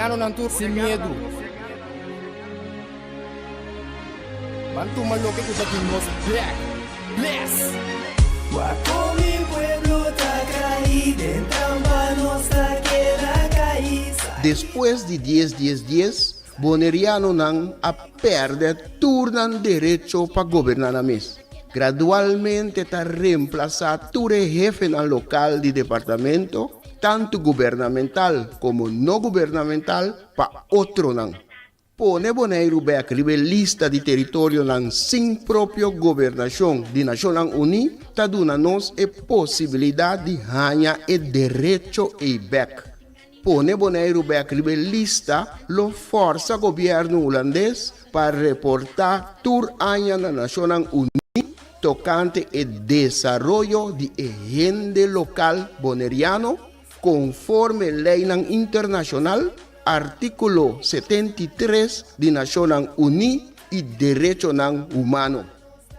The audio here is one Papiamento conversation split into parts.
Bonerianonan tur sin miedu. Ban tuma loke ku ta di nos bek. Bless! Wak kon mi pueblo ta kai den trampa nos ta keda kai. Despues di dies dies dies, Bonerianonan a pèrdè tur nan derecho pa goberná nan mes. Gradualmente ta remplasá tur e hefenan lokal di departamento, tantu gubernamental komo no gubernamental, pa otronan. Pone Boneiru bèk riba e lista di teritorionan sin propio gobernashon di Nashonnan Uní ta duna nos e posibilidat di haña e derecho ei bèk. Pone Boneiru bèk riba e lista lo fòrsa gobièrnu hulandes pa reportá tur aña na Nashonnan Uní tokante e desaroyo di e hende lokal boneriano konforme leinan internashonal, artíkulo 73 di Nashonnan Uní i derechonan humano.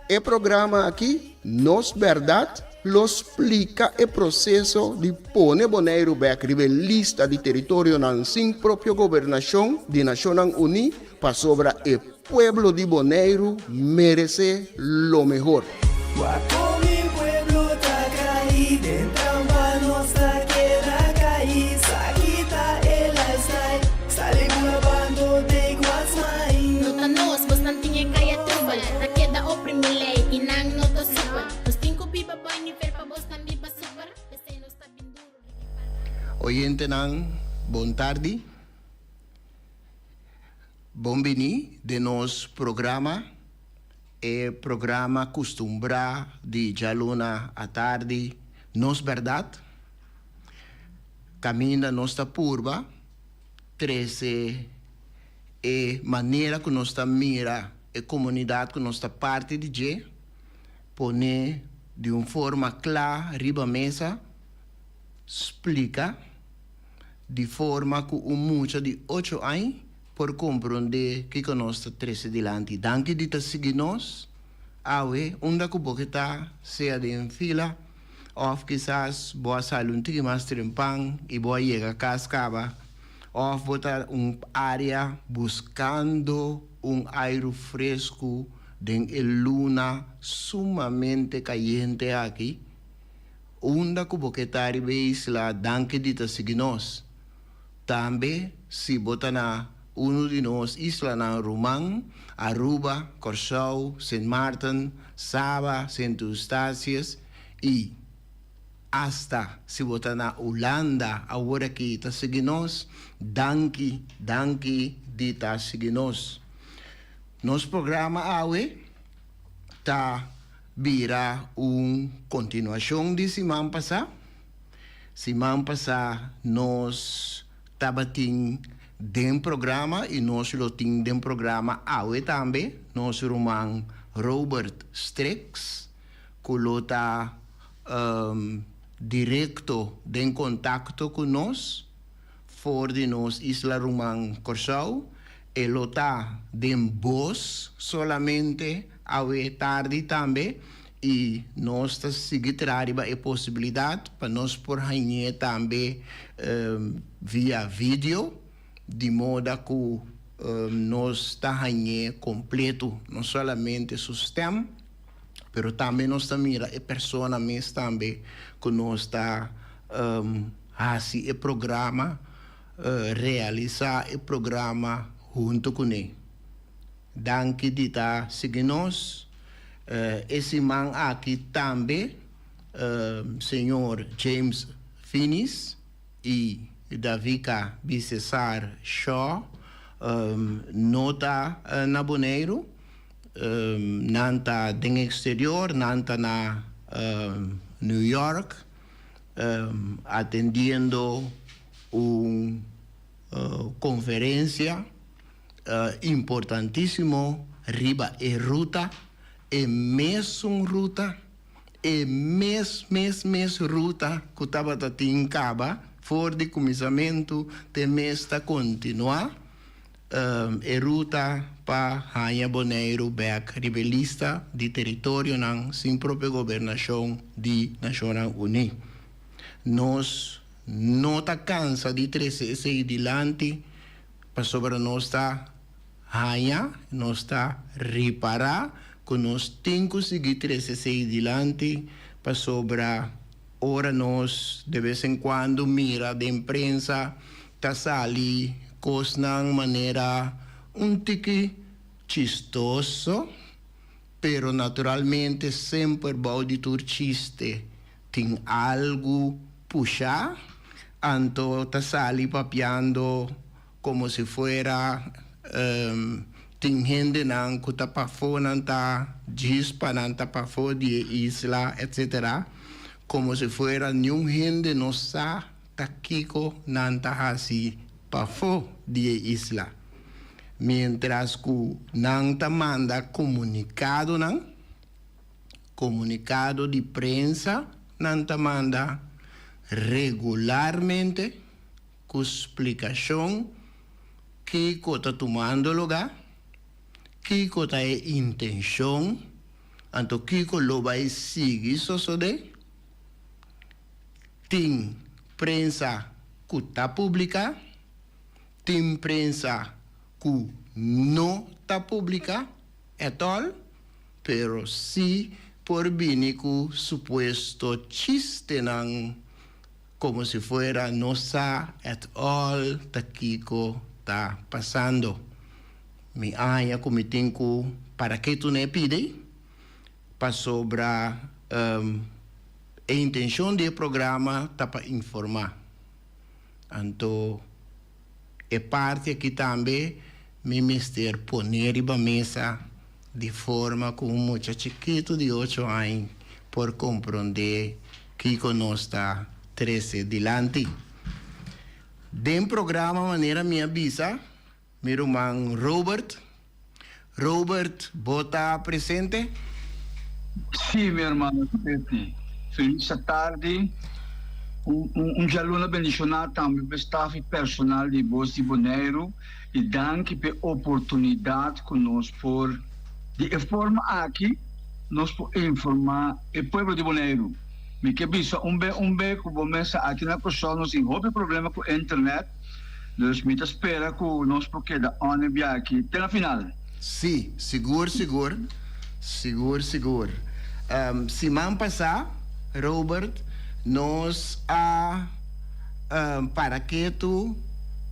E programa aki, Nos Bèrdat, lo splika e proseso di pone Boneiru bèk riba e lista di teritorionan sin propio gobernashon di Nashonnan Uní pasobra e pueblo di Boneiru meresé lo mehor. Wak kon mi pueblo ta kai den trampa nos ta keda kai sa kita e lifestyle sali bula bando take what's mine. No ta nos, bosnan tin e kaya trubel Ta keda oprimi lei i nan no ta supel Nos tin ku biba boi nivel pa bosnan biba super P'esei nos ta bin duru riba e palabra. Oyentenan bon tardi. Bon bini den nos programa, e programa kustumbrá di djaluna atardi Nos Bèrdat, kaminda nos ta purba trese e manera ku nos ta mira e komunidat ku nos ta parti di dje, pone di un forma kla riba mesa, splika. di forma ku un mucha di ocho añ por komprondé kiko nos ta trese dilanti. Danki di ta sigui nos awe unda ku bo ke ta, sea den fila òf kisas bo a sali un tiki mas trempan i bo a yega kas kaba òf bo ta un área buskando un airu fresku den e luna sumamente kayente aki. Unda ku bo ke ta riba e isla, danki di ta sigui nos. Tambe si bo ta na unu di nos islanan ruman, Aruba, Kòrsou, Sint Maarten, Saba, Sint Eustatius i asta si bo ta na Hulanda awor aki ta sigui nos, danki, danki di ta sigui nos. Nos programa awe ta bira un kontinuashon di siman pasá. Siman pasá nos tabatin den programa i nos lo tin den programa awe tambe nos ruman Robert Strix ku lo ta direkto den kontakto ku nos for di nos isla ruman Kòrsou. E lo ta den bos solamente awe tardi tambe i nos ta sigui traha riba e posibilidat pa nos por hañ'é tambe via video di moda ku nos ta hañ'é kompleto, no solamente su stèm pero tambe nos ta mira e persona mes tambe ku nos ta hasi e programa. Realisá e programa huntu kuné. Danki di ta sigui nos. E siman aki tambe señor James Finis i Davika Bisesar Shaw no ta na Boneiru. Nan ta den exterior, nan ta na New York atendiendo un conferencia importantisimo riba e ruta, e mesun ruta, e mes mes mes ruta cu tabata tin caba for di cuminsamentu te mes ta continua e ruta pa haña Boneiru bek riba e lista di teritorionan sin propio gobernacion di Nacionnan Uni. Nos no ta cansa di trece esey dilanti. Pasobra nos ta haña, nos ta ripará ku nos tin ku sigui trese esei dilanti, pasobra ora nos de bes en kuando mira den prensa ta sali kosnan manera un tiki chistoso, pero naturalmente semper bou di tur chiste tin algu pushá, anto ta sali papiando komo si fuera tin hendenan ku ta pafó nan ta djis pa nan ta pafó di e isla etcetera, komo si fuera niun hende no sa ta kiko nan ta hasi pafó di e isla. Mientras ku nan ta manda komunikadonan, komunikado di prensa nan ta manda regularmente ku splikashon kiko ta tumando lugá, kiko ta e intenshon, anto kiko lo bai sigui sosodé. Tin prensa ku ta publiká, tin prensa ku no ta publiká at all, pero sí por bini ku supuesto chistenan komo si fuera no sa at all ta kiko ta pasando. Mi a haña ku mi tin ku para ketu na e pidi pasobra e intencion di e programa ta pa informa. Anto e parti aki tambe mi mester pone riba mesa di forma cu un mucha chikito di ocho añ por compronde kico nos ta trece dilanti. Den programa manera mi a bisa Mi ruman Robert. Robert, bo ta presente? Sí, mi hermano Pepe. Felis atardi. Un, un, un djaluna bendishoná tambe pa e staf i personal di Bos di Boneiru i danki pa e oportunidat ku nos por di e forma aki nos por informá e pueblo di Boneiru. Mi ke bisa un be un be ku bo mes sa aki na Kòrsou nos tin hopi problema ku internet. Dus mi ta spera ku nos por keda on e biaha te na final. Sí, sigur sigur, sigur sigur. Siman pasá, Robert, nos a para ketu,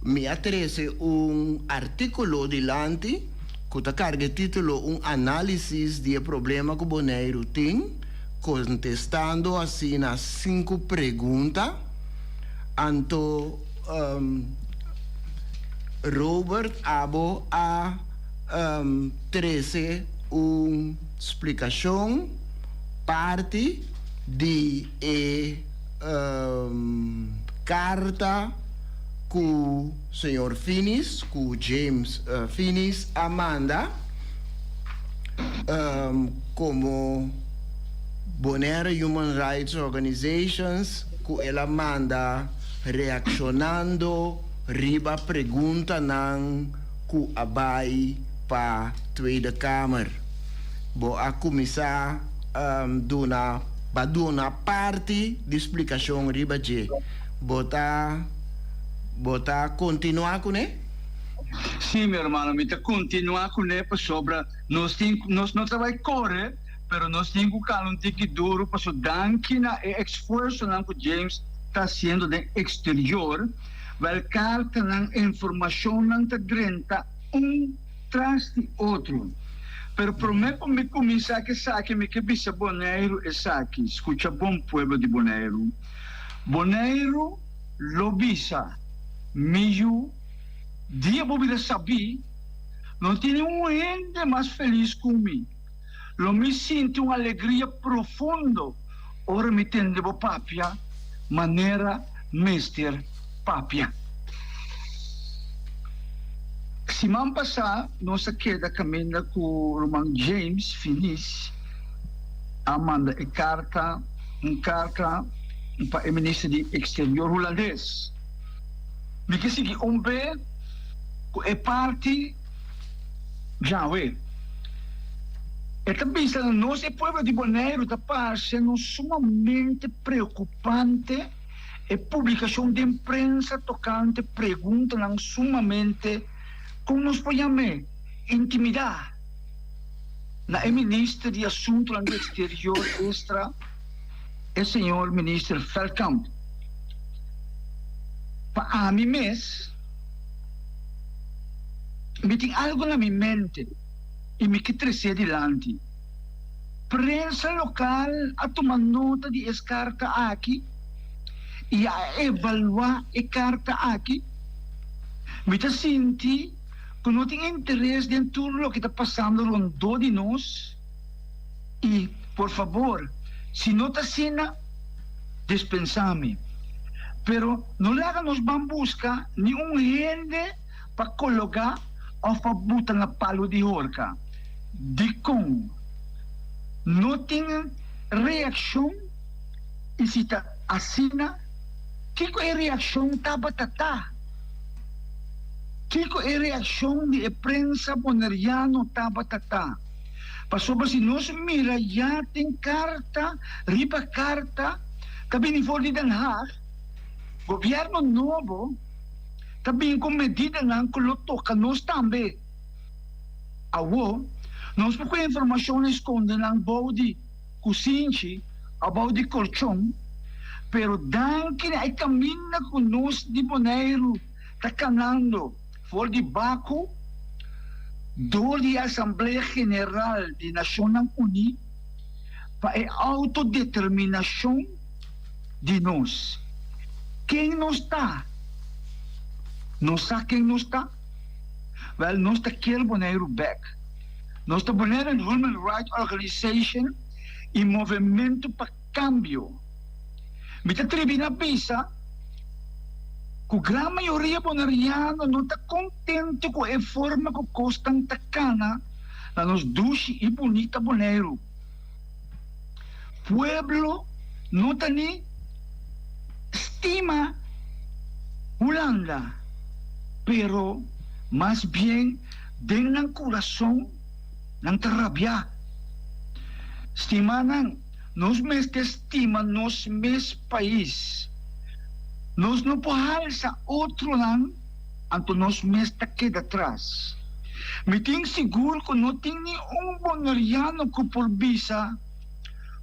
mi a trese un artíkulo dilanti ku ta karga e título Un análisis di e problema ku Boneiru tin, kontestando asina sinku pregunta. Anto Robert abo a trece un splicacion parti di e carta cu señor Finis, cu James Finis a manda como Bonaire Human Rights Organizations ku el a manda reakshonando riba preguntanan ku a bai pa Tweede Kamer. Bo a kuminsá duna ba duna parti di splikashon riba dje. Bo ta bo ta kontinuá kuné? Sí, mi hermano, mi ta kontinuá kuné pasobra nos tin nos no ta bai kore. Pero nos tin cu cala un tiki duro paso danki na e exfuerzonan cu James ta haciendo den exterior, wel cartanan, informacionnan ta drenta un tras di otro. Pero prome cu mi cuminsa cu esaki mi ke bisa Boneiru esaki, scucha bon pueblo di Boneiru, Boneiru lo bisa mi yu dia bo bira sabi no tin ningun hende mas feliz cu mi. Lo mi sinti un alegria profundo ora mi tende bo papia manera mester papia. Siman pasá nos a keda kaminda ku ruman James Finis a manda e karta, un karta pa e minister di Eksterior hulandes. Mi ke sigui un be ku e parti. Yahweh. E ta bisa na nos e pueblo di Boneiru ta parse nos sumamente preokupante E publikashon den prensa tokante preguntanan sumamente, kon nos por yam'é, intimidá na e minister di Asuntunan di Eksterior esta e señor minister Veldkamp. Pa ami mes, mi tin algu na mi mente i mi ke tres'é dilanti. Prensa lokal a tuma nota di es karta aki i a evaluá e karta aki. Mi ta sinti ku no tin interes den tur loke ta pasando rondó di nos i, por fabor, si no ta asina, despensá mi. Pero no laga nos ban buska ni un hende pa kologá òf pa buta na palu di horka. Dikon no tin reakshon i si ta asina, kiko e reakshon tabata ta? Kiko e reakshon di e prensa boneriano tabata ta? Pasobra si nos mira ya tin karta riba karta ta bini for di Den Haag, gobièrnu nobo ta bin ku medidanan ku lo toka nos tambe. Awo, nos por ku informashon i skonde nan bou di kusinchi òf bou di kolchon, pero danki na e kaminda ku nos di Boneiru ta kanando for di Baku dor di e Asamblea General di Nashonnan Uní pa e outodeterminashon di nos. Ken nos ta? Nos sa ken nos ta? Wèl, nos ta kier Boneiru bèk. Nos ta Boneiruan Human Rights Organization i Movementu pa Kambio. Mi ta tribi na bisa ku gran mayoria boneriano no ta kontentu ku e forma ku kosnan ta kana na nos dushi i bunita Boneiru. Pueblo no ta ni stima Hulanda, pero mas bien den nan kurason nan ta rabiá. Stimanan, nos mester stima nos mes pais. Nos no por halsa otronan anto nos mes ta keda tras. Mi tin sigur ku no tin ni un boneriano ku por bisa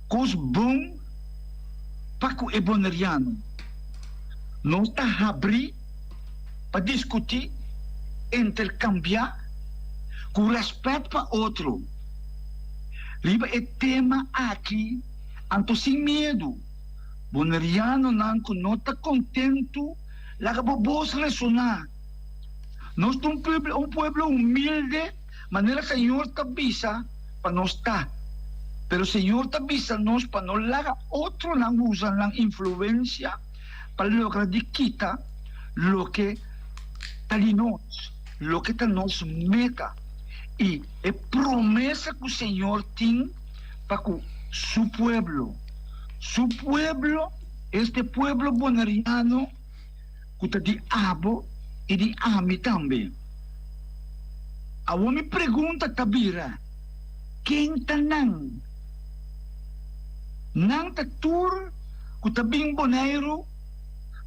kos bon pa ku e boneriano. Nos ta habrí pa diskutí, interkambiá ku rèspèt pa otro riba e tema aki anto sin miedu. Bonerianonan ku no ta kontentu laga bo bos resoná. Nos ta un pueblo, un pueblo humilde, manera Señor ta bisa pa nos ta. Pero Señor ta bisa nos pa no laga otronan usa nan influencia pa logra di kita loke ta di nos, loke ta nos meta y e promesa cu Señor tin pa cu Su pueblo. Su pueblo, este pueblo boneriano, ku ta di abo i di ami tambe. Awor mi pregunta ta bira, Ken ta nan? Nan ta tur ku ta bin Boneiru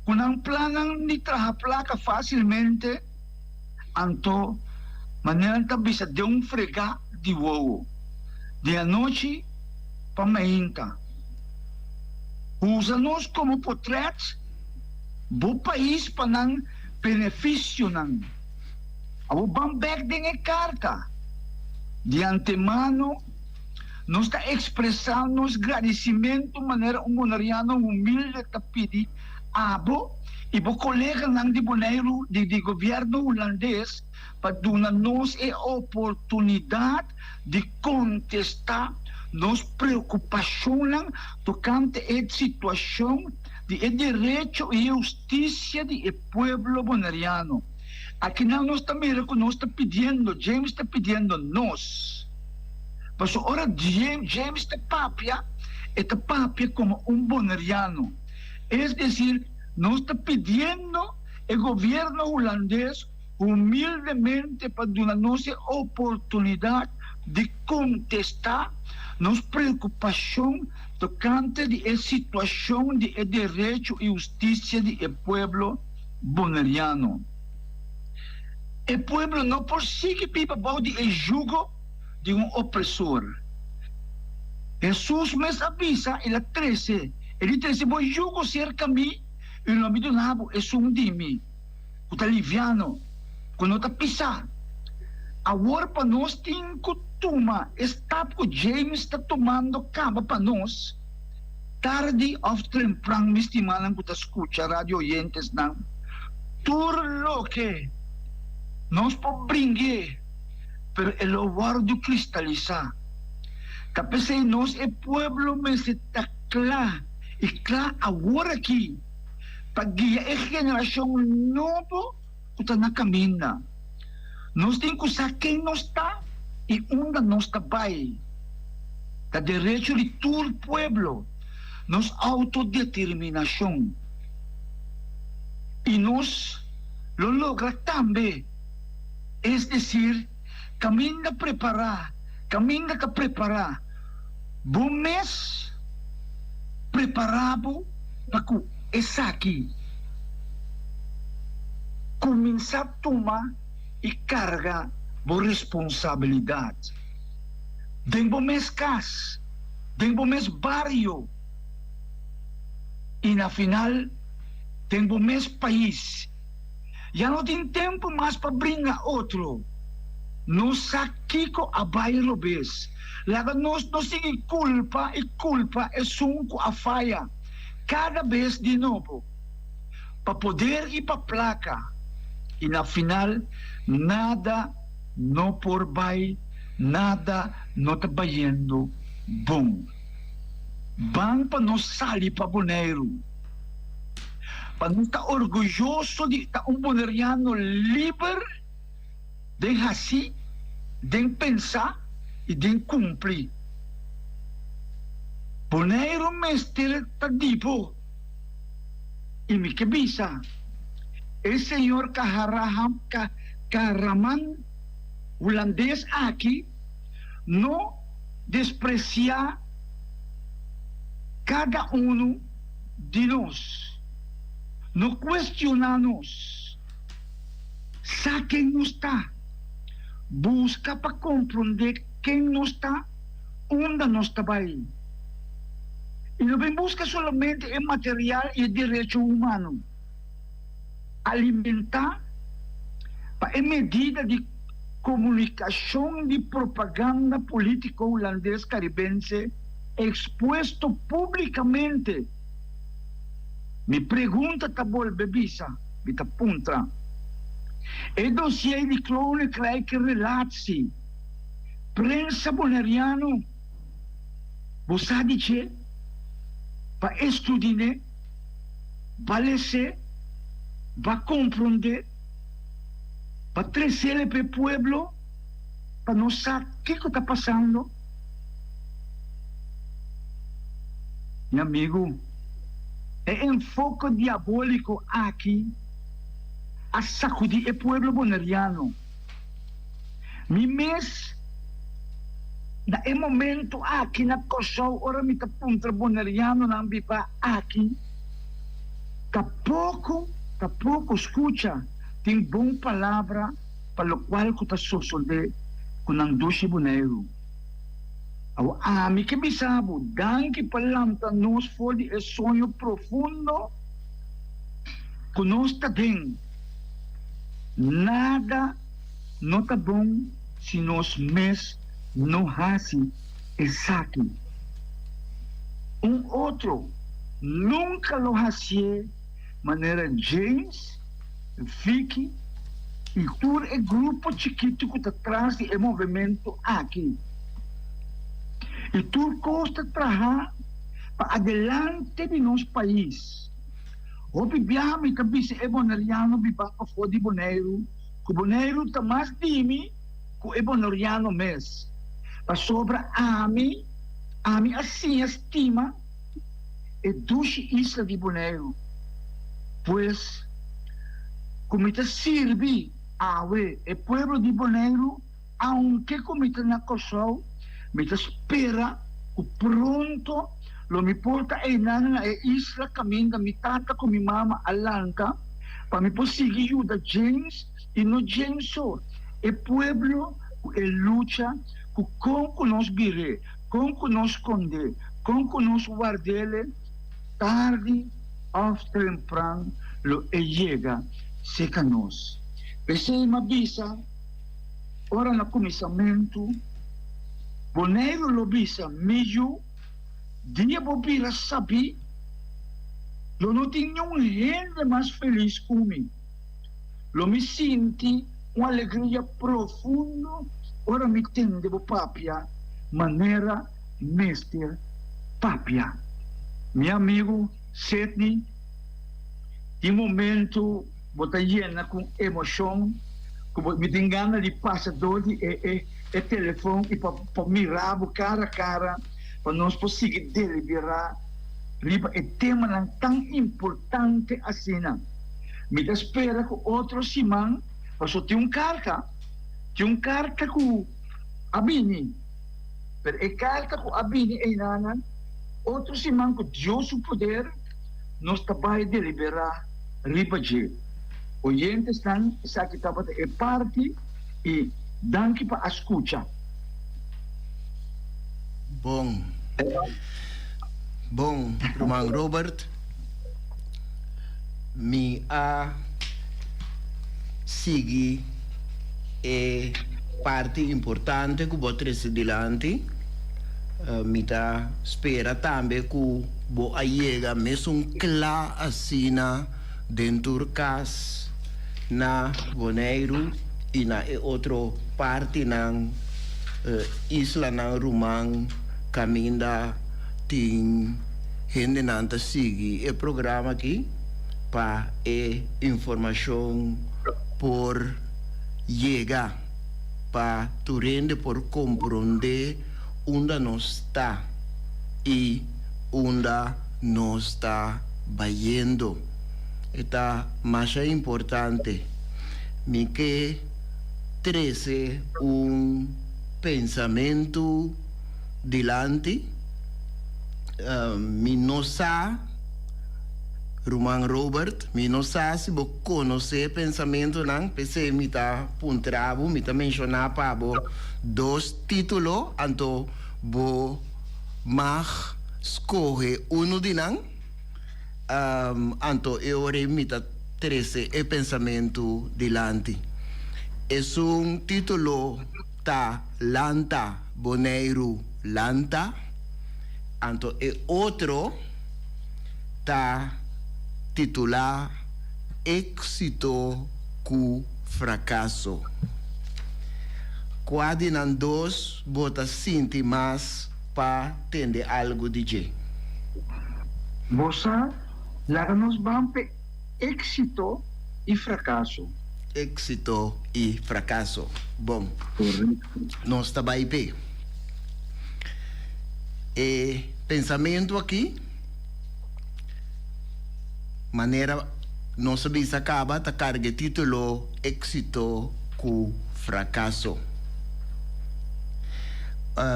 ku nan plannan di traha plaka fásilmente, anto manera nan ta bisa den un fregá di wowo, di anochi pa mainta. Usa nos komo potrèt bo pais pa nan benefisionan. Awor ban bèk den e karta. Di antemano nos ta ekspresá nos gradisimentu manera un boneriano humilde ta pidi abo i bo koleganan di Boneiru di di gobièrnu hulandes pa duna nos e oportunidat di kontestá nos preokupashonnan tokante e situashon di e derecho i e hustisia di e pueblo boneriano. Akinan nos ta mira ku nos ta pidiendo, James ta pidiendo nos. Pasobra ora James ta papia, e ta papia komo un boneriano. Es desir, nos ta pidiendo e gobierno hulandes humildemente pa duna nos e oportunidat di kontestá nos preokupashon. tokante di e situashon di e derecho i hustisia di e pueblo boneriano. E pueblo no por sigui biba bou di e yugo di un opresor. Hesus mes a bisa, El a trese, E di trese bo yugo serka mi i lo mi duna bo esun di mi ku ta liviano, ku no ta pisá. Awor pa nos tin ku tuma e stap ku James ta tumando kaba pa nos, tardi òf trempran mi stimanan ku ta skucha radio oyentesnan, tur loke nos por bring'é, pero e lo wòrdu kristalisá. Ta p'esei nos e pueblo mester ta kla i kla awor aki pa guia e generashon nobo ku ta na kaminda. Nos tin ku sa ken nos ta i unda nos ta bai. Ta derecho di tur pueblo nos autodeterminashon i nos lo logra tambe, es desir, kaminda prepará, kaminda ta prepará bo mes, prepará bo pa ku esaki kuminsá tuma i karga bo responsabilidat den bo mes kas, den bo mes bario i na final den bo mes pais. Ya no tin tempu mas pa bringa otro. Nos sa kiko a bai robes. Laga nos no sigui kulpa i kulpa esun ku a faya kada bes di nobo, pa poder i pa plaka, i na final nada no por bai, nada no ta bayendo bon. Ban pa nos sali pa Boneiru. Pa nos ta orguyoso di ta un boneriano liber den hasi, den pensa i den kumpli. Boneiru mester ta di bo. I mi ke bisa e señor Kaharaham Kahraman hulandes aki no despresiá kada unu di nos. No cuestiona nos. Sa ken nos ta. Busca pa compronde ken nos ta, unda nos ta bay. Y no bin busca solamente e material y e derecho humano. Alimenta pa e medida di comunicacion di propaganda politico Hulandes Caribense expuesto publicamente. Mi pregunta ta bolbe bisa, mi ta puntra, e dossier di Koninkrijke Relatie, prensa Boneriano, bo sa di dje? Pa estudine, ba lese, ba compronde, ba tresele p'e pueblo pa nos sa kico ta pasando? Mi amigu, e enfoke diabóliko aki a sakudí e pueblo boneriano. Mi mes, na e momento aki na Kòrsou ora mi ta puntra bonerianonan biba aki, ta poko, ta poko skucha tin bon palabra pa lokual ku ta sosodé ku nan dushi Boneiru. Awor ami ke bisa bo, danki pa lanta nos for di e soño profundo ku nos ta den. Nada no ta bon si nos mes no hasi esaki. Un otro nunka lo hasié manera James Vicky i tur e grupo chikitu ku ta tras di e movementu aki. I tur kos ta traha pa adelante di nos pais. Hopi biaha mi ta bisa e boneriano bibá pafó di Boneiru ku Boneiru ta mas di mi ku e boneriano mes. Pasobra ami, ami a siña stima. e dushi isla di Boneiru. Pues, ku mi ta sirbi awe e pueblo di Boneiru, aunke ku mi ta na Kòrsou, mi ta spera ku pronto Lo mi por ta einan na e isla kaminda mi tata ku mi mama a lanta pa mi por sigui yuda James i no James so, e pueblo ku e lucha ku kon ku nos bir'é, kon ku nos skond'é, kon ku nos ward'é tardi òf trempran lo e yega serka nos. P'esei m'a bisa ora na kuminsamentu, Boneiru lo bisa, Mi yu, dia bo bira sabí, lo no tin niun hende mas felis ku mi. Lo mi sinti un alegria profundo ora mi tende bo papia manera mester papia. Mi amigu Sidney, tin momento bo ta yena ku emoshon ku bo mi tin gana di pasa dor di e e e telefon i pa pa mira bo kara kara pa nos por sigui deliberá riba e temanan tan importante asina. Mi ta spera ku otro siman pasobra tin un karta, tin un karta ku a bini, pero e karta ku a bini einanan otro siman ku Dios su poder nos ta bai deliberá riba dje. Oyentesnan esaki tabata e parti i danki pa a skucha. Bon. Bon, ruman Robert. Mi a sigui e parti importante ku bo a trese dilanti. Mi ta spera tambe ku bo a yega mesun kla asina den tur kas na Boneiru i na e otro partinan, islanan ruman kaminda tin hendenan ta sigui e programa aki pa e informashon por yega pa tur hende por komprondé unda nos ta i unda nos ta bayendo. E ta masha importante. Mi ke trese un pensamentu dilanti. Mi no sa, Ruman Robert, mi no sa si bo konosé e pensamentunan, p'esei mi ta puntra bo, mi ta menshoná pa bo dos título, anto bo mag skohe unu di nan, anto e ora ei mi ta trese e pensamentu dilanti. Esun título ta Lanta Boneiru Lanta. Anto e otro ta titulá Éxito ku Frakaso. Kua di nan dos bo ta sinti mas pa tende algu di dje? Bo sa, laga nos ban p'e éxito i frakaso. Éxito i frakaso. Bon. Nos ta bai p'e. E pensamentu aki, manera nos a bisa kaba, ta karga e título Éxito ku Frakaso.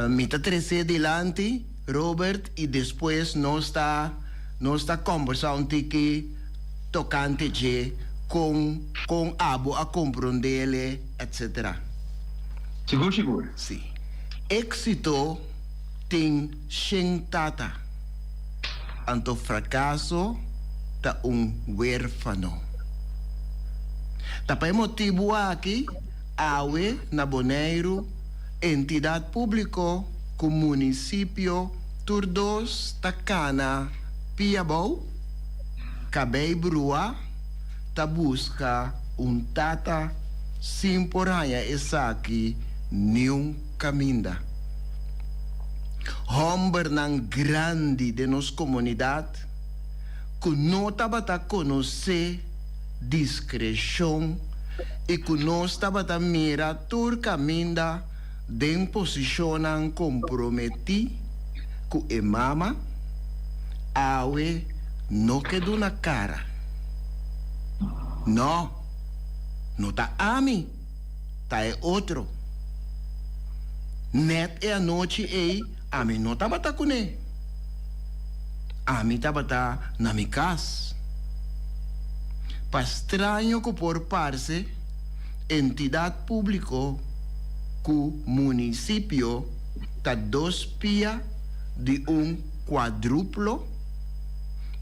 Mi ta tres'é dilanti, Robert, i despues nos ta nos ta kòmbersá un tiki tokante dje, kon kon abo a komprondele, etsetera. Sigur, sigur. Sí. Éxito tin shen tata, anto fracaso ta un huérfano. Ta pa e motibu aki awe na Boneiru entidat públiko ku munisipio tur dos ta kana pia abou, kabei bruá, ta buska un tata sin por haña esaki niun kaminda. Hòmbernan grandi den nos komunidat ku no tabata konosé diskreshon i ku nos tabata mira tur kaminda den posishonnan komprometí ku e mama, awe no ke duna kara. No, no ta ami, ta e otro. Nèt e anochi ei ami no tabata kuné. Ami tabata na mi kas. Pa straño ku por parse, Entidat Públiko ku munisipio ta dos pia di un kuadruplo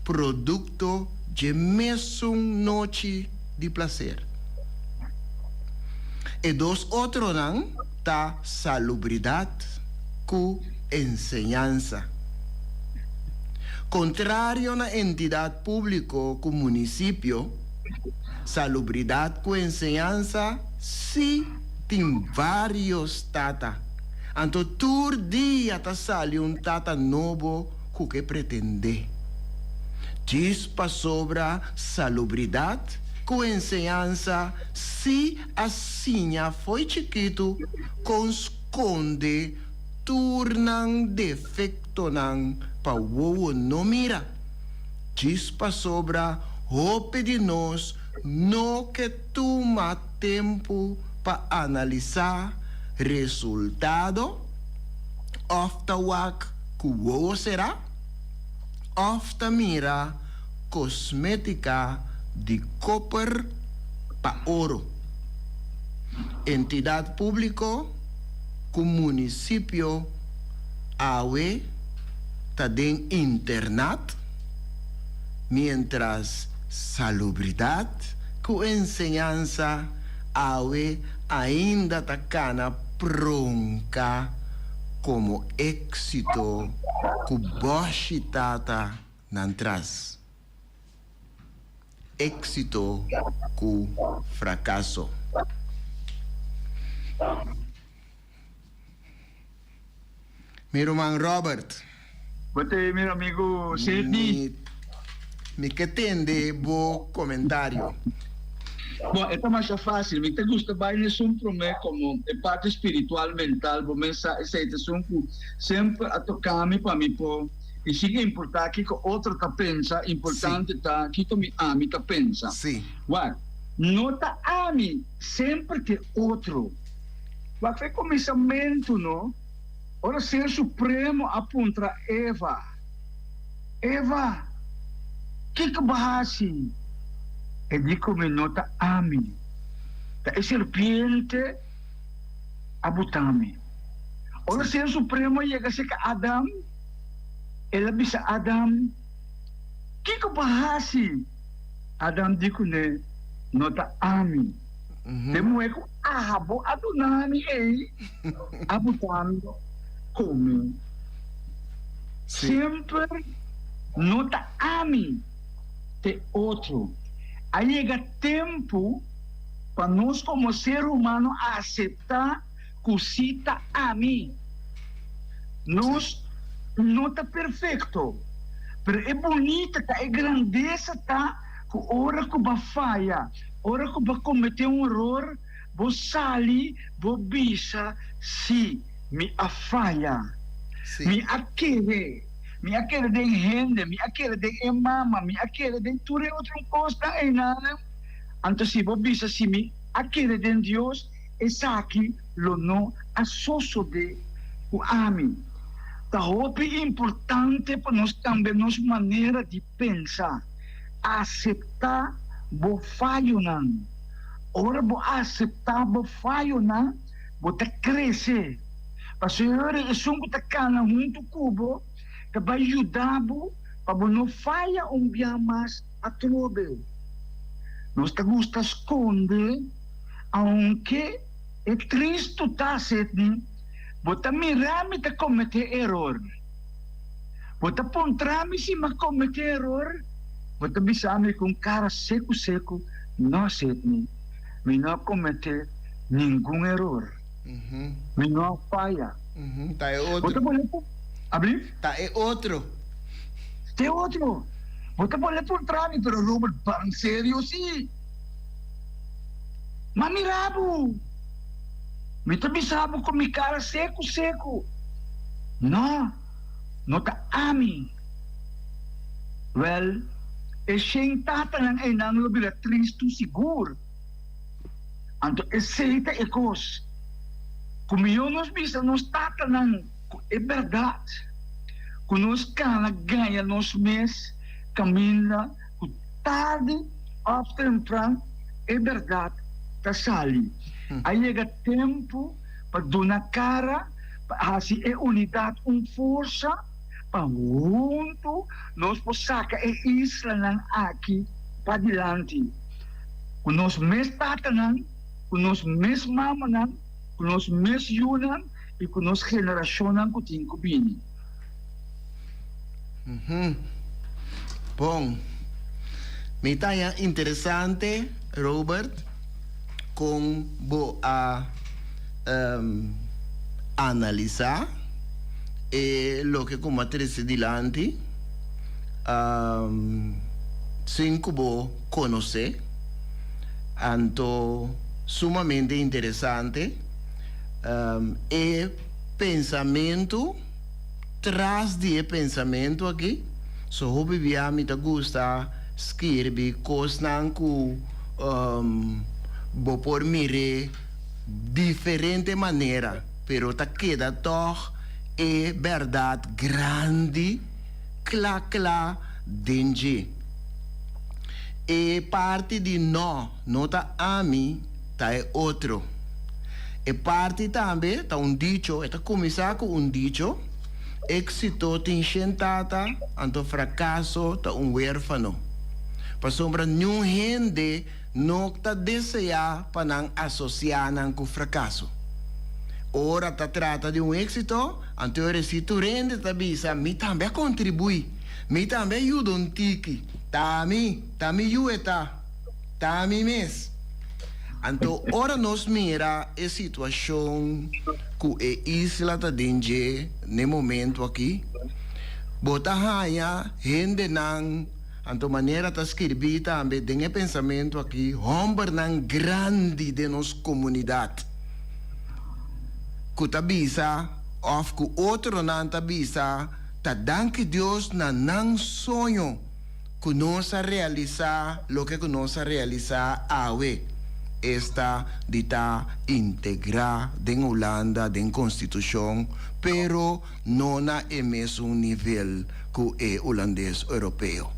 produkto dje mesun nochi di plaser. E dos otronan ta salubridat ku enseñansa. Kontrario na Entidat Públiko ku munisipio, salubridat ku enseñansa sí tin vários tata. Anto tur dia ta sali un tata nobo ku ke pretendé. Djis pasobra salubridat ku enseñansa sí a siña fo'i chikitu kon skonde tur nan defektonan pa wowo no mira, djis pasobra hopi di nos no ke tuma tempu pa analisá resultado òf ta wak ku wowo será òf ta mira kosmétika di koper pa oro. Entidat públiko ku munisipio awe ta den internat, miéntras salubridat ku enseñansa awe ainda ta kana pronka komo éksito ku bòshi tata nan tras. Éksito ku frakaso. Mi ruman Robert. Bo ta mi amigu Sidney. Mi ke tende bo komentario. Bon, e ta masha fásil. Mi ta gusta bai na esun promé komo e parti spiritual, mental. Bo mes sa esei ta esun ku semper a toka mi pa mi por i sin importá kiko otro ta pensa, importante ta kiko mi ami ta pensa. Wak, no ta ami, semper ta e otro. Wak fe kuminsamentu no, ora Ser Supremo a puntra Eva, Eva, kiko bo hasi? E di ku mi no ta ami, ta e serpiente a buta mi. Ora Ser Supremo a yega serka Adam, el a bisa Adam, Kiko bo hasi? Adam di kuné, No ta ami. E muhé ku abo a duna mi ei a buta mi kome. Semper no ta ami, ta e otro. A yega tempu pa nos komo ser humano aseptá ku si ta ami. Nos no ta perfekto, pero e bunita ta, e grandesa ta ku ora ku bo a faya, ora ku bo a kometé un eror, bo sali bo bisa, Sí, mi a faya. Mi a kere. Mi a kere den hende, mi a kere den e mama, mi a kere den tur e otro kosnan einan. Anto si bo bisa, Si mi a kere den Dios, Esaki lo no a sosodé ku ami. Ta hopi importante pa nos kambia nos manera di pensa. Aseptá bo fayonan. Ora bo aseptá bo fayonan, bo ta krese. Pasobra esun ku ta kana huntu ku bo ta bai yuda bo pa bo no faya un bia mas atrobe. Nos ta gusta skonde. Aunke e tristu ta, Sidney, bo ta mira mi ta kometé eror. Bo ta puntra mi si m'a kometé eror? Bo ta bisa mi ku un kara seku seku, No, Sidney, mi no a kometé ningun eror. Mi no a faya. Ta e Bo otro. ta pone pu, Ablief? Ta e otro. Ta e otro. Bo ta pone puntra mi, pero Robert, ban serio si. Ma mira bo! Mi ta bisa bo ku mi kara seku seku, No, no ta ami. Wèl, e shen tatanan einan lo bira tristu sigur. Anto esei ta e kos ku mihó nos bisa nos tatanan ku e bèrdat. Ku nos kana gaña nos mes kaminda ku tardi òf tempran e bèrdat ta sali. A yega tempu pa duna kara, pa hasi e unidat un forsa, pa huntu nos por saka e islanan aki padilanti. Ku nos mes tatanan, ku nos mes mamanan, ku nos mes yunan i ku nos generashonnan ku tin ku bini. Bon. Mi ta haña interesante, Robert, kon bo a analisá e loke ku bo a trese dilanti sin ku bo konosé. Anto sumamente interesante e pensamentu. Tras di e pensamentu aki, so hopi bia mi ta gusta skirbi kosnan ku bo por mir'é diferente manera, pero ta keda tòg e bèrdat grandi kla kla den dje. E parti di nò no ta ami, ta e otro. E parti tambe ta un dicho, e ta kuminsá ku un dicho, Éksito tin shen tata, anto frakaso ta un wérfano. Pasobra niun hende no ta deseá pa nan asosiá nan ku frakaso. Ora ta trata di un éksito, anto e resi tur hende ta bisa, Mi tambe a kontribuí, mi tambe a yuda un tiki, ta ami, ta mi yu e ta. Ta ami mes. Anto ora nos mira e situacion cu e isla ta den dje n'e momento aki, bo ta haña hendenan, anto manera ta skirbi tambe den e pensamento aki, hombernan grandi den nos comunidad cu ta bisa of cu otronan ta bisa ta danki Dios na nan soño. Ku nos a realisá loke ku nos a realisá awe, esta di ta integrá den Hulanda den konstitushon, pero no na e mesun nivel ku e hulandes europeo.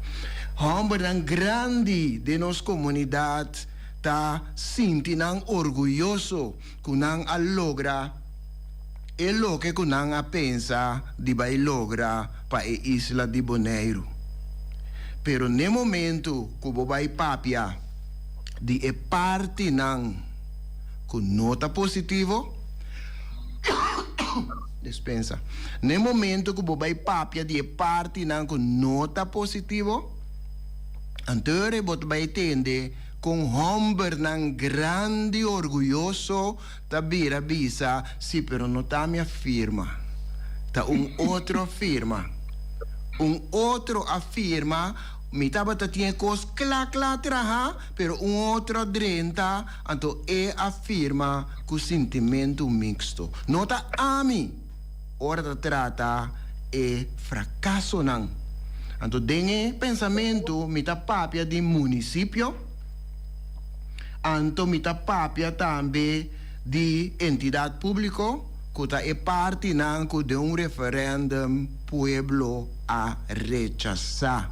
Hòmbernan grandi den nos komunidat ta sinti nan orguyoso ku nan a logra e loke ku nan a pensa di bai logra pa e isla di Boneiru. Pero n'e momentu ku bo bai papia di e partinan ku no ta positivo, dispensa, n'e momentu ku bo bai papia di e partinan ku no ta positivo, anto e bo ta bai tende kon hòmbernan grandi orguyoso Ta bira bisa, Si, pero no ta mi a firma. Ta un otro a firma. Un otro a firma, mi tabata tin e kos kla kla traha, pero un otro a drenta, anto e a firma ku sintimentu miksto. No ta ami! Ora ta trata e frakasonan. Anto den e pensamentu mi ta papia di munisipio. Anto mi ta papia tambe di entidat públiko ku ta e partinan ku den un referèndum pueblo a rechasá,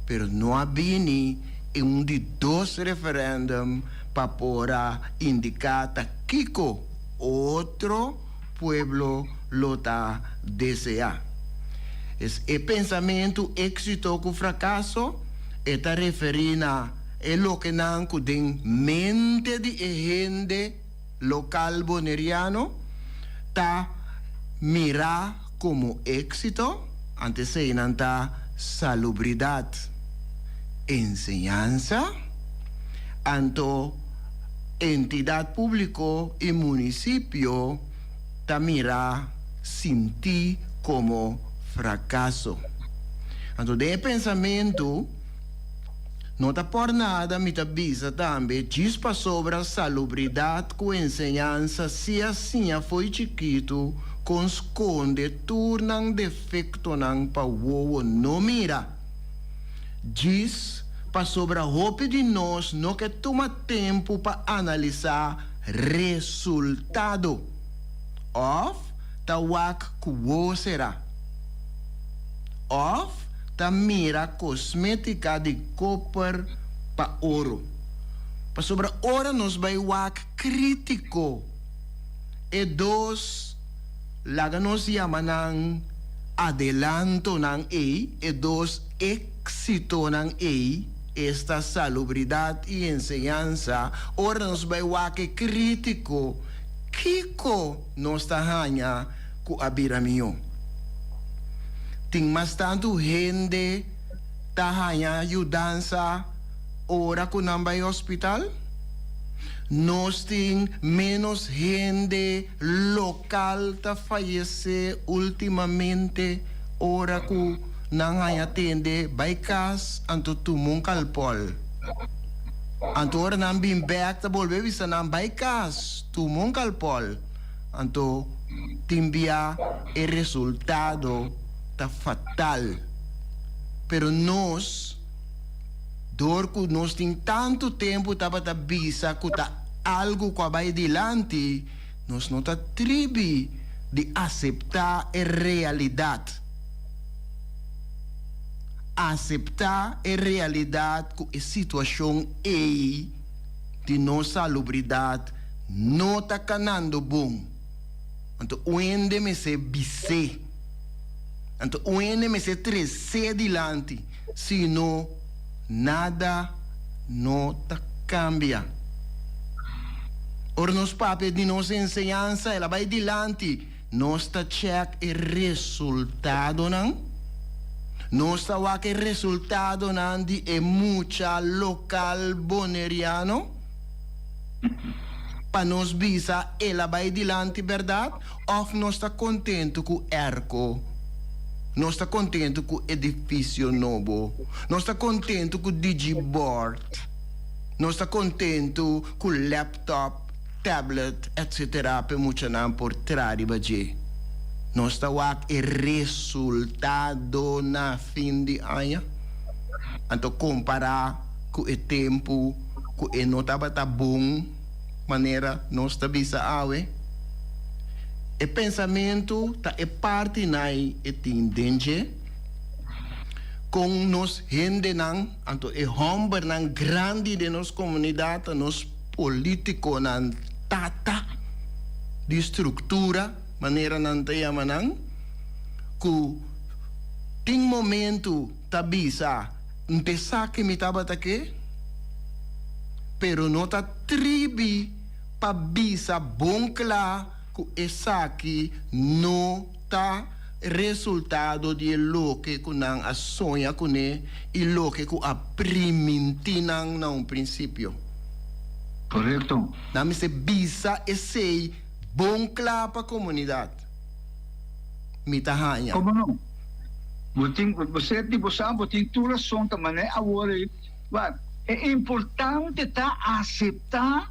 pero no a bini un di dos referèndum pa por a indiká ta kiko otro pueblo lo ta deseá. Es e pensamentu éksito ku frakaso e ta referí na. E lokenan ku den mente di e hende lokal boneriano ta mirá komo éksito, anto eseinan ta salubridat, enseñansa, anto entidat públiko i munisipio ta mirá sintí komo frakaso. Anto den e pensamentu. No ta por nada mi ta bisa tambe djis pasobra salubridat ku enseñansa si a siña fo'i chikitu kon skonde tur nan defektonan pa wowo no mira. Djis pasobra hopi di nos no ke tuma tempu pa analisá resultado òf ta wak ku wowo será. Òf ta mira kosmétika di koper pa oro. Pasobra ora nos bai wak krítiko e dos, laga nos yama nan adelantonan ei, e dos éksitonan ei, esta salubridat i enseñansa, ora nos bai wak e krítiko, kiko nos ta haña ku a bira mihó? Tin mas tantu hende ta haña yudansa ora ku nan bai hospital? Nos tin ménos hende lokal ta fayesé últimamente ora ku nan haña tende bai kas anto tuma un kalpòl. Anto ora nan bin bèk ta bolbe bisa nan bai kas tuma un kalpòl. Anto tin bia e resultado ta fatal. Pero nos, dor ku nos tin tantu tempu tabata bisa ku ta algu ku a bai dilanti, nos no ta tribi di aseptá e realidat. Aseptá e realidat ku e situashon ei di nos salubridat no ta kanando bon. Anto un hende mester bis'é. Anto un hende mester tres'é dilanti, sino nada no ta kambia. Ora nos papia di nos enseñansa, el a bai dilanti, nos ta chèk e resultadonan. Nos ta wak e resultadonan di e mucha lokal boneriano. Pa nos bisa el a bai dilanti bèrdat òf nos ta kontentu ku èrko, nos ta kontentu ku edifisio nobo, nos ta kontentu ku digiboard, nos ta kontentu ku laptop, tablet etc. Pa e muchanan por tra riba dje. Nos ta wak e resultado na fin di aña? Anto kompará ku e tempu ku e no tabata bon manera nos ta bisa awe. E pensamentu ta e parti nai e tin den dje. Kon nos hendenan, anto e hòmbernan grandi den nos komunidat ta nos polítikonan tata di struktura, manera nan ta yama nan, ku tin momentu ta bisa, N te sa ke mi tabata ke, pero no ta tribi pa bisa bon kla ku esaki no ta resultado di e loke ku nan a soña kuné i loke ku a primintí nan na un prinsipio. Korekto. Nan mester bisa esei bon kla pa komunidat. Mi ta haña. Komo no? Bo tin, bo ser di bo sa, bo tin tur rason ta manera awor ei. Wak, e importante ta aseptá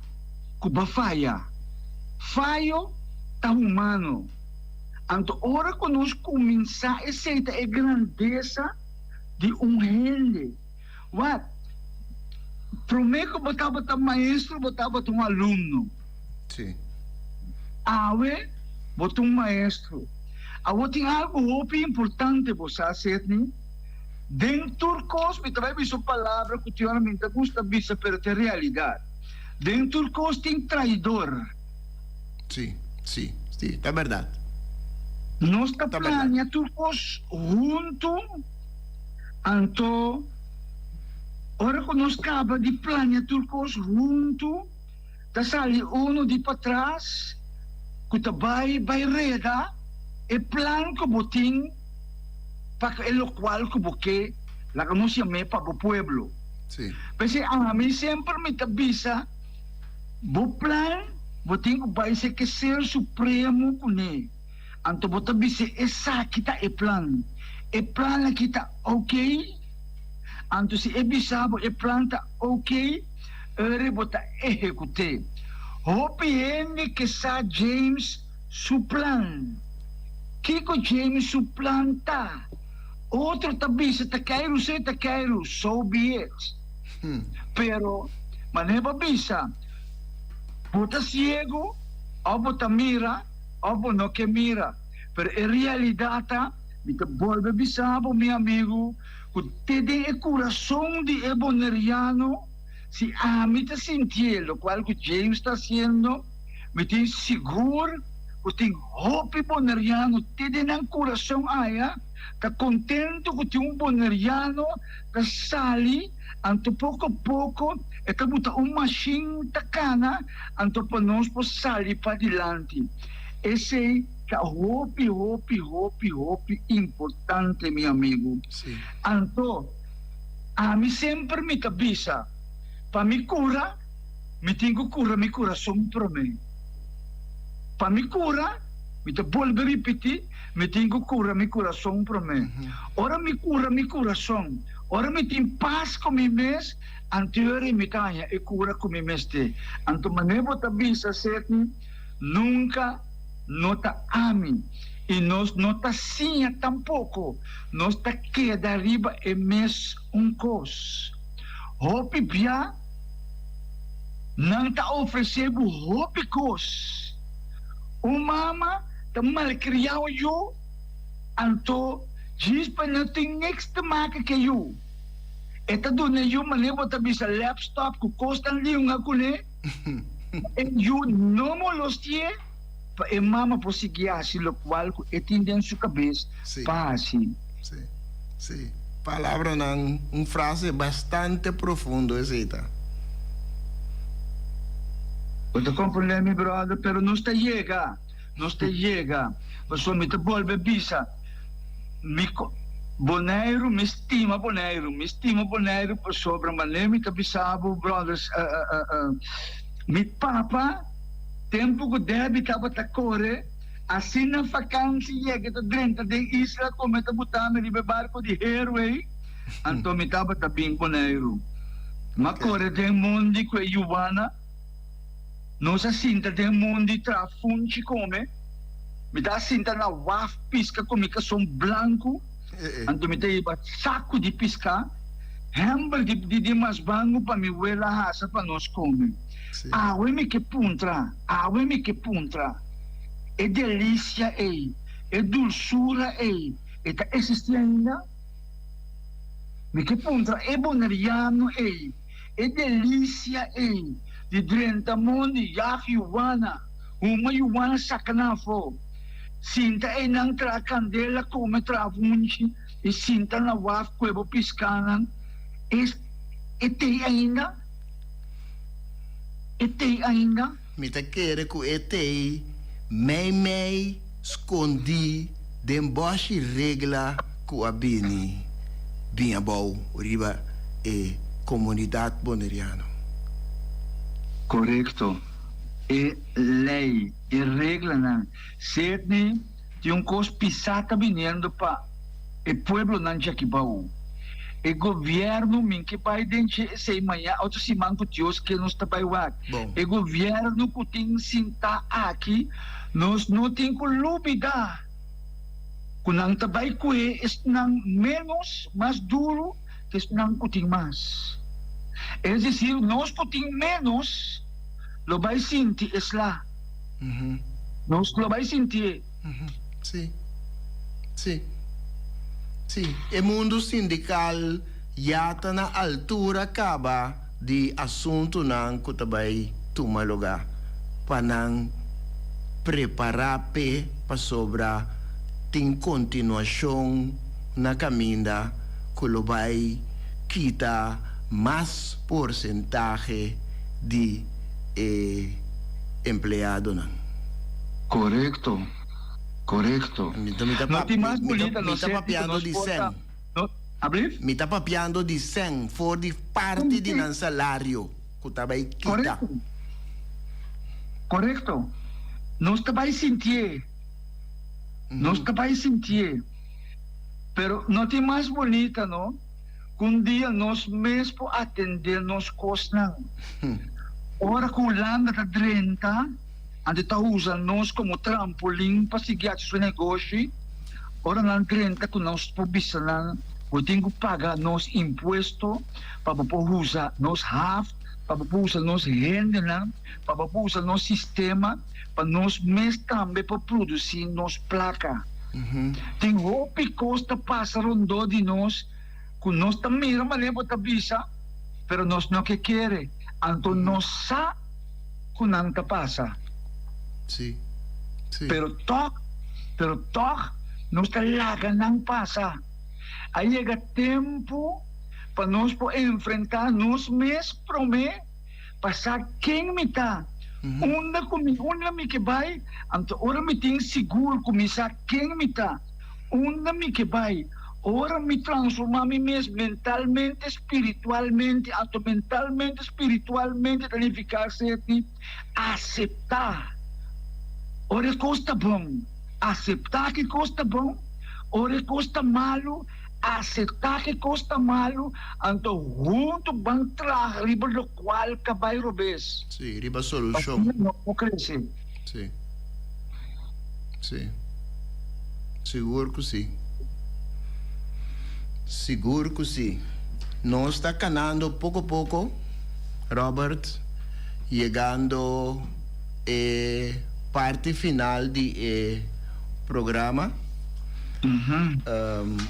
ku bo a faya. Fayo ta humano. Anto ora ku nos kuminsá esei ta e grandesa di un hende. Wak, promé ku bo tabata maestro bo tabata un alumno. Sí. Awe bo ta un maestro. Awor tin algu hopi importante bo sa, Sidney. Den tur kos, mi ta bai bisa un palabra ku tin ora mi no ta gusta bisa, pero ta e realidat. Den tur kos tin traidor. Sí, sí, sí, ta bèrdat. Nos ta plania tur kos huntu, anto ora ku nos kaba di plania tur kos huntu, Ta sali unu di patras ku ta bai bai reda e plan ku bo tin pa ku e lokual ku bo ke laga nos yam'é pa bo pueblo. P'esei ami semper mi ta bisa bo plan bo tin ku bai ser ke ser supremo kuné. Anto bo ta bis'é esaki ta e plan. E plan aki ta oke? Anto si e bisa bo e plan ta oke, ere bo ta ehekut'é. Hopi hende ke sa James su plan. Kiko James su plan ta? Otro ta bisa ta keiru se ta keiru, so be it. Pero, manera bo a bisa, bo ta siego òf bo ta mira òf bo no ke mira. Pero e realidat ta. Mi ta bolbe bisa bo, mi amigu, ku te den e kurason di e boneriano, si ami ta sintié lokual ku James ta hasiendo, mi tin sigur ku tin hopi boneriano te den nan kurason aya ta kontentu ku tin un boneriano ta sali, anto poko poko e ta buta un mashin ta kana anto pa nos por sali padilanti. Esei ta hopi, hopi, hopi, hopi importante, mi amigu. Anto, ami semper mi ta bisa, pa mi kura, mi tin ku kura mi kurason promé. Pa mi kura, mi ta bolbe ripití, mi tin ku kura mi kurason promé. Ora mi kura mi kurason, ora mi tin pas ku mi mes, anto mi ta haña e kura ku mi mester. Anto manera bo ta bisa, Seti, Nunca no ta ami y nos no ta siña tampoco, nos ta keda riba e mes un cos. Hopi bia nan ta ofrece bo hopi cos. Un mama ta malcria un yu, anto djis pa no tin niks te maka ke yu. E ta duna e yu manera bo ta bisa lapstop cu cosnan liunga cune. E yu no molosti'é pa e mama por sigui hasi lokual ku e tin den su kabes pa hasi. Sí, sí. Palabranan, un frase bastante profundo esei ta. Bo ta komprendé mi bròder, pero nos ta yega, nos ta yega. Pasobra mi ta bolbe bisa, mi Boneiru, mi stima Boneiru, mi stima Boneiru pasobra manera mi ta bisa bo brothers, mi papa tempu ku Debbie tabata kore asina fakansi yega ta drenta den isla kome ta buta mi riba e barko di Heerway, anto mi tabata bin Boneiru. M'a kore den mondi ku e yuwana. Nos a sinta den mondi traha funchi kome. Mi ta sinta na waf piska ku mi kason blanku, anto mi ta hiba saku di piska, hèmber di di masbangu pa mi wela hasa pa nos kome. Awe mi ke puntra, awe mi ke puntra, e delisia ei, e dulsura ei, e ta eksistí ainda? Mi ke puntra e boneriano ei. E delisia ei di drenta mondi yag yuwana, huma yuwana saka nan afó, sinta einan traha kandela kome traha vunchi i sinta na waf kue bo piskanan, es e tei ainda? E tei ainda? Mi ta kere ku e tei meimei skondí den bòshi regla ku a bini bin abou riba e komunidat boneriano. Korekto. E lei, e reglanan. Sidney, tin un kos pisá ta biniendo pa e pueblonan djaki bou. E gobièrnu min ke bai den dje esei maña otro siman ku Dios ke nos ta bai wak. E gobièrnu ku tin sintá aki nos no tin ku lubidá ku nan ta bai kuhe esnan ménos mas duru ke esnan ku tin mas. Es desir nos ku tin ménos lo bai sinti e sla. Nos lo bai sintié. Sí. Sí. Sí. E mundu sindikal ya ta na altura kaba di asuntunan ku ta bai tuma lugá pa nan prepará p'e pasobra tin kontinuashon na kaminda ku lo bai kita mas porsentahe di e empleadonan. Korekto, korekto. Mi ta, mi ta No tin mas mi ta, bunita mi no ta senti ku papiando nos di por ta sèn. no, ablief? Mi ta papiando di sèn for di parti di nan salario ku ta bai kita. Korekto, korekto. Nos ta bai sintié, nos ta bai sintié. Pero no tin mas bunita no ku un dia nos mes por atendé nos kosnan. Ora ku Hulanda ta drenta. Anto ta usa nos komo trampolin pa sigui haci su negoshi. Ora nan drenta ku nos por bisa nan, Bo tin ku paga nos impuesto pa bo por usa nos haf, pa bo por usa nos hendenan, pa bo por usa nos sistema, pa nos mes tambe por produci nos plaka. Tin hopi kos ta pasa rondó di nos ku nos ta mira manera bo ta bisa, pero nos no ke kere. Anto nos sa ku nan ta pasa. Sí, sí. Pero tòg, pero tòg nos ta laga nan pasa. A yega tempu pa nos por enfrentá nos mes promé pa sa ken mi ta, unda ku mi, unda mi ke bai. Anto ora mi tin sigur ku mi sa ken mi ta, unda mi ke bai, ora mi transformá mi mes mentalmente, spiritualmente, anto mentalmente, spiritualmente ta nifiká ser di aseptá ora e kos ta bon, aseptá ku e kos ta bon, ora e kos ta malu, Acepta ke kos ta malu, anto huntu ban traha riba lokual ka bai robes. Sí, riba solushon. Asina nos por krese. Sí. Sí. Sigur ku sí. Sigur ku sí. Nos ta kanando poko poko, Robert, yegando e parti final di e programa.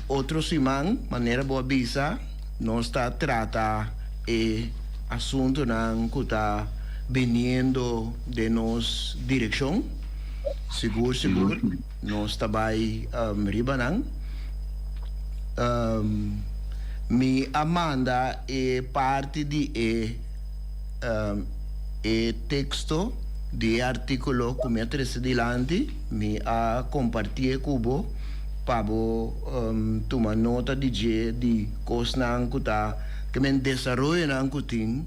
Otro siman, manera bo a bisa, nos ta trata e asuntunan ku ta biniendo den nos direkshon. Sigur sigur nos ta bai riba nan. Mi a manda e parti di e e teksto di e artíkulo ku mi a trese dilanti. Mi a kompartié ku bo pa bo tuma nota di dje di kosnan ku ta ke men desaroyonan ku tin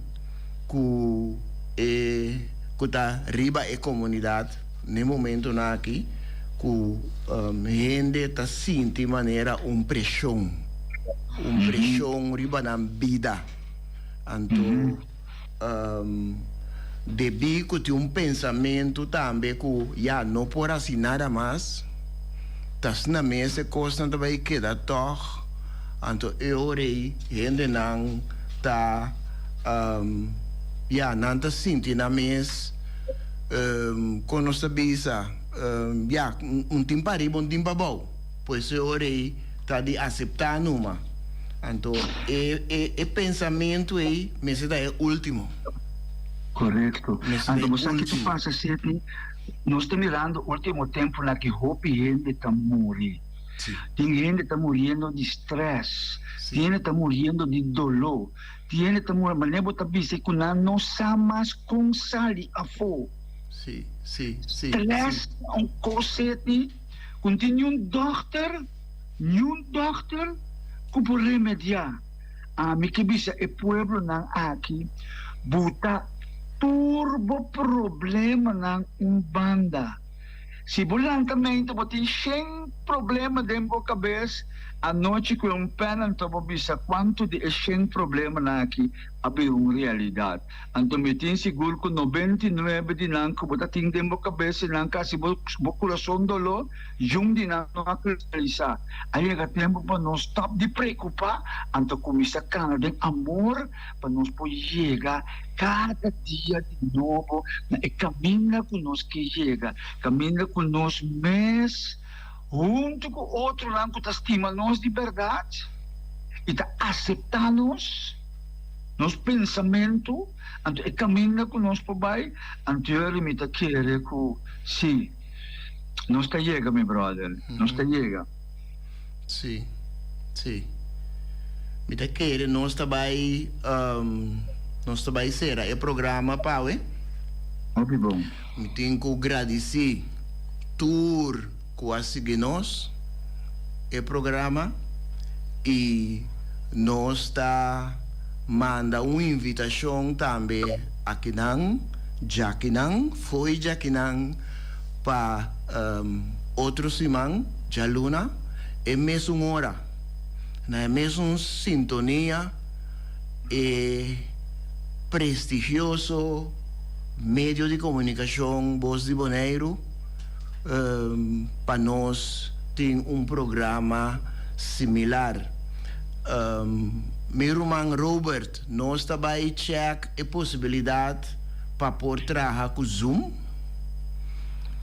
ku e ku ta riba e komunidat n'e momentonan aki ku hende ta sinti manera un preshon, un preshon riba nan bida. Anto. Debí ku tin un pensamentu tambe ku ya no por hasi nada mas, ta asina mes e kosnan ta bai keda tòg, anto e ora ei hendenan ta ya nan ta sinti nan mes kon nos ta bisa ya un tin pa ariba un tin pa abou. Pues e ora ei ta di aseptá numa. Anto e e e pensamentu ei mester ta e último. Korekto. Mester ta Anto e bo sa ke ta último. pasa Seti? Nos ta mirando último tempunan ki hopi hende ta muri. Sí. Tin hende ta muriendo di strès, Sí. tin hende ta muriendo di doló, tin hende ta muri, manera bo ta bisa ku nan no sa mas kon sali afó. Sí, sí, sí, Strès sí. ta un kos Seti. Ku no tin niun dòkter, niun dòkter ku por remediá. Ami ke bisa e pueblonan aki, buta tur bo problemanan un banda. Si bo lanta meinta bo tin shen problema den bo kabes, anochi ku e un pèn anto bo bisa kuantu di e shen problemanan aki a bira un realidat. Anto mi tin sigur ku 99 di nan ku bo ta tin den bo kabes i nan kasi bo bo kurason doló, yun di nan no a kristalisá. A yega tempu pa nos stòp di preokupá anto kuminsá kana den amor pa nos por yega kada dia di nobo na e kaminda ku nos ke yega, kaminda ku nos mes huntu ku otronan ku ta stima nos di bèrdat i ta aseptá nos. Nos pensamentu, anto e kaminda ku nos por bai, anto mi ta kere ku si, nos ta yega mi brother, nos ta yega. Si, si. Mi ta kere nos ta bai, nos ta bai sera e programa pawe. Hopi bon. Mi tin ku gradisí tur ku a sigui nos e programa i nos ta manda un invitashon tambe akinan, djakinan, fo'i djakinan pa otro siman, djaluna, e mesun ora, na e mesun sintonia, e prestigioso medio di komunikashon Bos di Boneiru. Pa nos tin un programa similar. Mi ruman Robert, nos ta bai check e posibilidad pa por traha cu Zoom.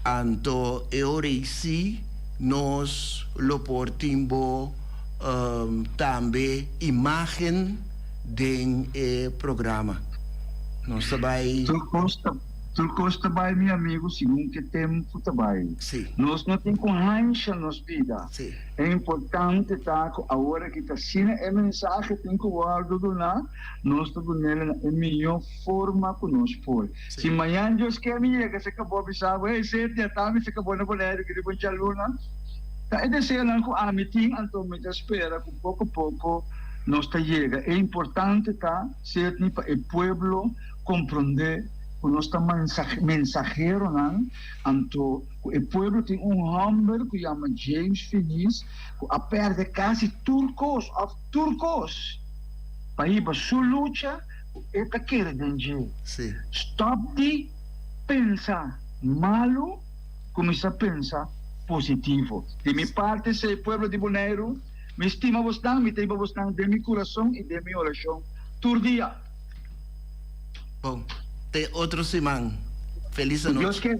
Anto e ora ei si. nos lo por tin bo tambe imagen den e programa. Nos ta bai. Tur kos ta tur kos ta bai mi amigu segun ke tempu ta bai. Sí. Nos no tin ku hansha nos bida. Sí. E importante ta ku awor aki ta asina e mensahe tin ku wòrdu duná, nos ta dun'el na e mihó forma ku nos por. Si mañan Dios ke mi yega se kabo bisa bo, hey Seti, ata mi se kabo na Boneiru ki riba un djaluna. Ta e deseonan ku ami tin, anto mi ta spera ku poko poko nos ta yega. E importante ta, Seti, pa e pueblo komprondé ku nos ta mensaheronan, anto ku e pueblo tin un hòmber ku yama James Finies ku a pèrdè kasi tur kos òf tur kos pa hiba su lucha ku e ta kere den dje. Sí. Stòp di pensa malu, kuminsá pensa positivo. Di mi parti, sey pueblo di Boneiru, mi stima bosnan, mi ta hiba bosnan den mi kurason i den mi orashon tur dia. Bon, te otro siman. Felis Ku Dios anochi. ke.